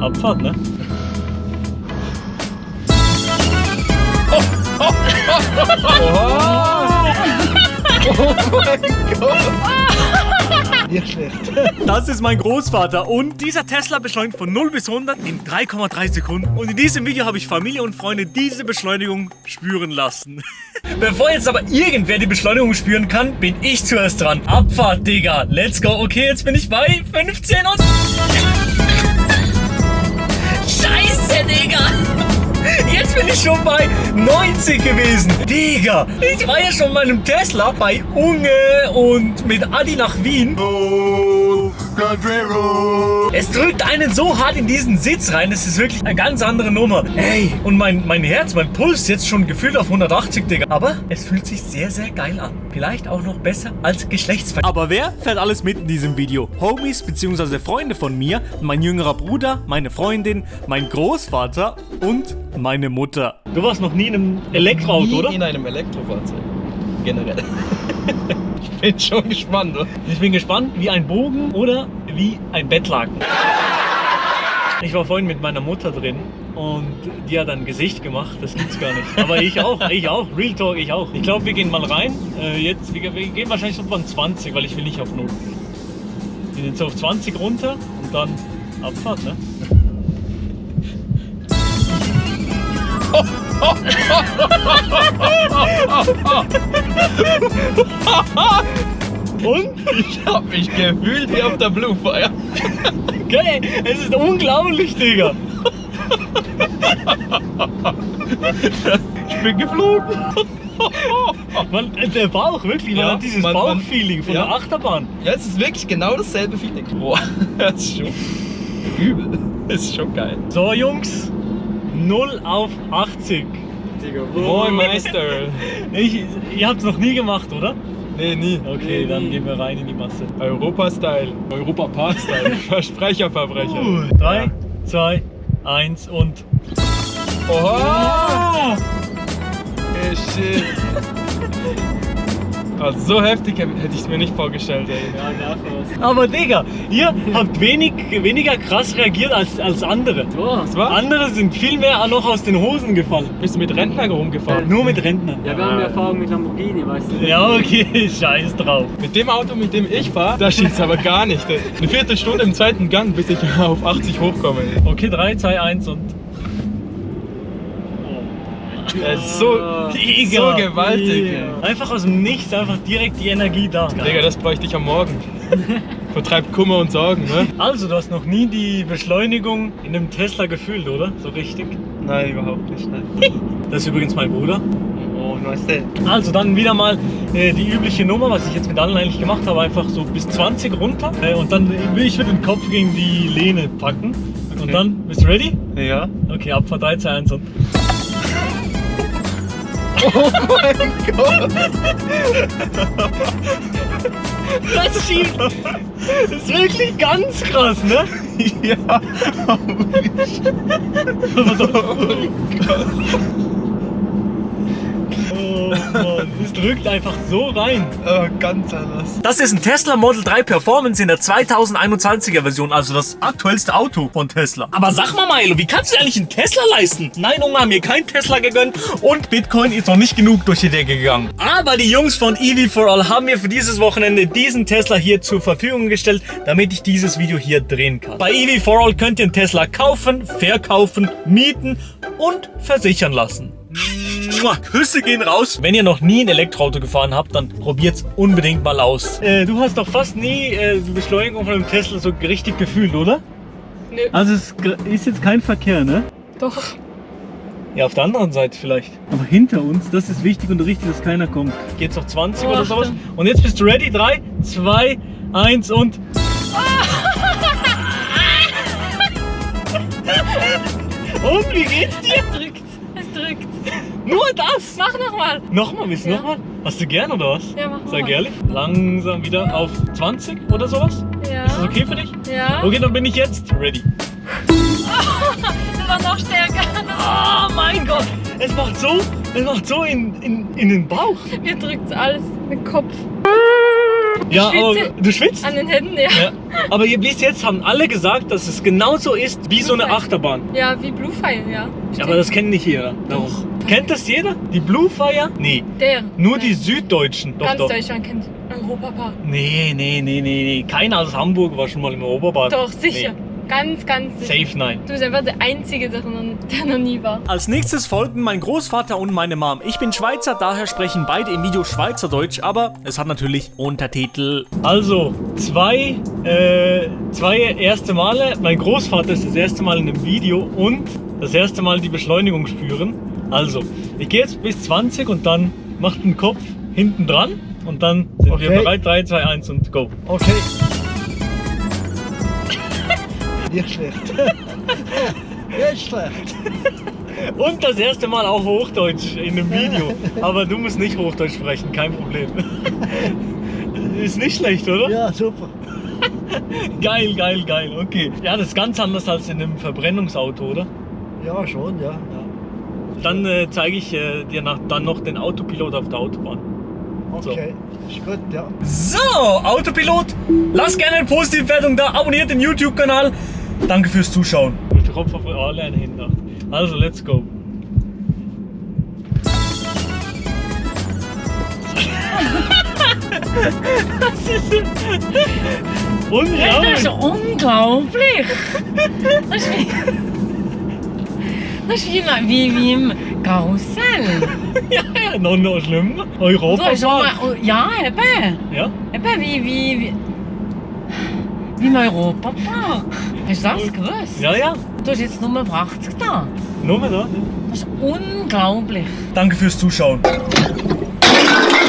Abfahrt, ne? Oh mein Gott! Ja, schlecht. Das ist mein Großvater und dieser Tesla beschleunigt von 0 bis 100 in 3,3 Sekunden. Und in diesem Video habe ich Familie und Freunde diese Beschleunigung spüren lassen. Bevor jetzt aber irgendwer die Beschleunigung spüren kann, bin ich zuerst dran. Abfahrt, Digga. Let's go. Okay, jetzt bin ich bei 15 und... Scheiße, Digga. Jetzt bin ich schon bei 90 gewesen. Digga, ich war ja schon bei einem Tesla bei Unge und mit Adi nach Wien. Es drückt einen so hart in diesen Sitz rein, das ist wirklich eine ganz andere Nummer. Ey, und mein Herz, mein Puls jetzt schon gefühlt auf 180, Digga. Aber es fühlt sich sehr, sehr geil an. Vielleicht auch noch besser als Geschlechtsverkehr. Aber wer fährt alles mit in diesem Video? Homies bzw. Freunde von mir, mein jüngerer Bruder, meine Freundin, mein Großvater und meine Mutter. Du warst noch nie in einem Elektroauto, oder? Nie in einem Elektrofahrzeug. Generell. Ich bin schon gespannt, oder? Ich bin gespannt, wie ein Bogen oder wie ein Bettlaken. Ich war vorhin mit meiner Mutter drin und die hat ein Gesicht gemacht, das gibt's gar nicht. Aber ich auch, Real Talk, ich auch. Ich glaube, wir gehen mal rein. Wir gehen wahrscheinlich so von 20, weil ich will nicht auf 0. Wir gehen jetzt auf 20 runter und dann Abfahrt, ne? Und? Ich hab mich gefühlt wie auf der Blue Fire. Okay, es ist unglaublich, Digga. Ich bin geflogen. Der Bauch, wirklich, man hat dieses Bauchfeeling von der Achterbahn. Ja, es ist wirklich genau dasselbe Feeling. Boah, das ist schon übel. Das ist schon geil. So, Jungs, 0 auf 80. Digga, moin Meister. Ihr habt es noch nie gemacht, oder? Nee, nie. Okay, dann gehen wir rein in die Masse. Europa-Style. Europa-Park-Style. Versprecher. 3, 2, 1 und... Oha! Hey, shit. Also so heftig hätte ich es mir nicht vorgestellt, ey. Ja, nervig. Aber Digga, ihr habt weniger krass reagiert als andere. Was war? Andere sind viel mehr noch aus den Hosen gefallen. Bist du mit Rentnern rumgefahren? Nur mit Rentnern. Ja, wir haben Erfahrung mit Lamborghini, weißt du? Ja, okay, scheiß drauf. Mit dem Auto, mit dem ich fahre, da schießt es aber gar nicht. Eine Viertelstunde im zweiten Gang, bis ich auf 80 hochkomme. Okay, 3, 2, 1 und... Das ist so gewaltig. Einfach aus dem Nichts, einfach direkt die Energie da. Digga, das bräuchte ich am Morgen. Vertreibt Kummer und Sorgen, ne? Also, du hast noch nie die Beschleunigung in einem Tesla gefühlt, oder? So richtig? Nein, überhaupt nicht, nein. Das ist übrigens mein Bruder. Oh, nice day. Also dann wieder mal die übliche Nummer, was ich jetzt mit allen eigentlich gemacht habe, einfach so bis 20 runter. Und dann ich würde den Kopf gegen die Lehne packen. Okay. Und dann, bist du ready? Ja. Okay, Abfahrt 3, 2, 1 und... Oh mein Gott! Das ist schief! Das ist wirklich ganz krass, ne? Ja! Oh Mann, es drückt einfach so rein. Ganz anders. Das ist ein Tesla Model 3 Performance in der 2021er Version, also das aktuellste Auto von Tesla. Aber sag mal, Milo, wie kannst du dir eigentlich einen Tesla leisten? Nein, Junge, haben mir kein Tesla gegönnt und Bitcoin ist noch nicht genug durch die Decke gegangen. Aber die Jungs von EV4All haben mir für dieses Wochenende diesen Tesla hier zur Verfügung gestellt, damit ich dieses Video hier drehen kann. Bei EV4All könnt ihr einen Tesla kaufen, verkaufen, mieten und versichern lassen. Küsse gehen raus. Wenn ihr noch nie ein Elektroauto gefahren habt, dann probiert's unbedingt mal aus. Du hast doch fast nie die Beschleunigung von einem Tesla so richtig gefühlt, oder? Nö. Also es ist jetzt kein Verkehr, ne? Doch. Ja, auf der anderen Seite vielleicht. Aber hinter uns, das ist wichtig und richtig, dass keiner kommt. Geht's auf 20 oder sowas? Und jetzt bist du ready? 3, 2, 1 und... Und wie geht's dir? Es drückt. Nur das? Mach nochmal. Nochmal, willst du Ja. nochmal? Hast du gern oder was? Ja, mach Sag mal. ehrlich. Langsam wieder auf 20 oder sowas? Ja. Ist das okay für dich? Ja. Okay, dann bin ich jetzt ready. Das war noch stärker. Oh mein Gott! Es macht so in den Bauch. Mir drückt alles in den Kopf. Ja, aber schwitze. du schwitzt? An den Händen, ja. Ja. Aber bis jetzt haben alle gesagt, dass es genauso ist wie so eine Blue Fire. Achterbahn. Ja, wie Blue Fire, ja. Ja, aber das kennt nicht jeder. Darum. Kennt das jeder? Die Blue Fire? Nee. Der. Nur Nein. die Süddeutschen. Doch, Ganz doch. Deutschland kennt Europapark. Nee. Keiner aus Hamburg war schon mal im Europapark. Doch, sicher. Nee. Ganz sicher. Safe nein. Du bist einfach der Einzige, der noch nie war. Als nächstes folgten mein Großvater und meine Mom. Ich bin Schweizer, daher sprechen beide im Video Schweizerdeutsch, aber es hat natürlich Untertitel. Also, zwei erste Male. Mein Großvater ist das erste Mal in einem Video und das erste Mal die Beschleunigung spüren. Also, ich gehe jetzt bis 20 und dann macht den Kopf hinten dran und dann sind wir bereit. 3, 2, 1 und go. Okay. Nicht schlecht. Nicht schlecht. Und das erste Mal auch Hochdeutsch in einem Video. Aber du musst nicht Hochdeutsch sprechen, kein Problem. Ist nicht schlecht, oder? Ja, super. Geil. Okay. Ja, das ist ganz anders als in einem Verbrennungsauto, oder? Ja, schon, ja. Dann zeige ich dir dann noch den Autopilot auf der Autobahn. Okay, ist gut, ja. So, Autopilot, lasst gerne eine positive Wertung da, abonniert den YouTube-Kanal. Danke fürs Zuschauen. Durch den Kopf auf alle eine Hinter. Also, let's go. Das ist unglaublich. Das ist unglaublich. Das ist wie im Karussell. Ja, noch schlimmer. Du hast schon Europapark. mal, ja, eben. Ja? Eben wie im Europapark. Hast du das gewusst? Ja. Du hast jetzt nur 80 da. Nur mal da. Das ist unglaublich. Danke fürs Zuschauen.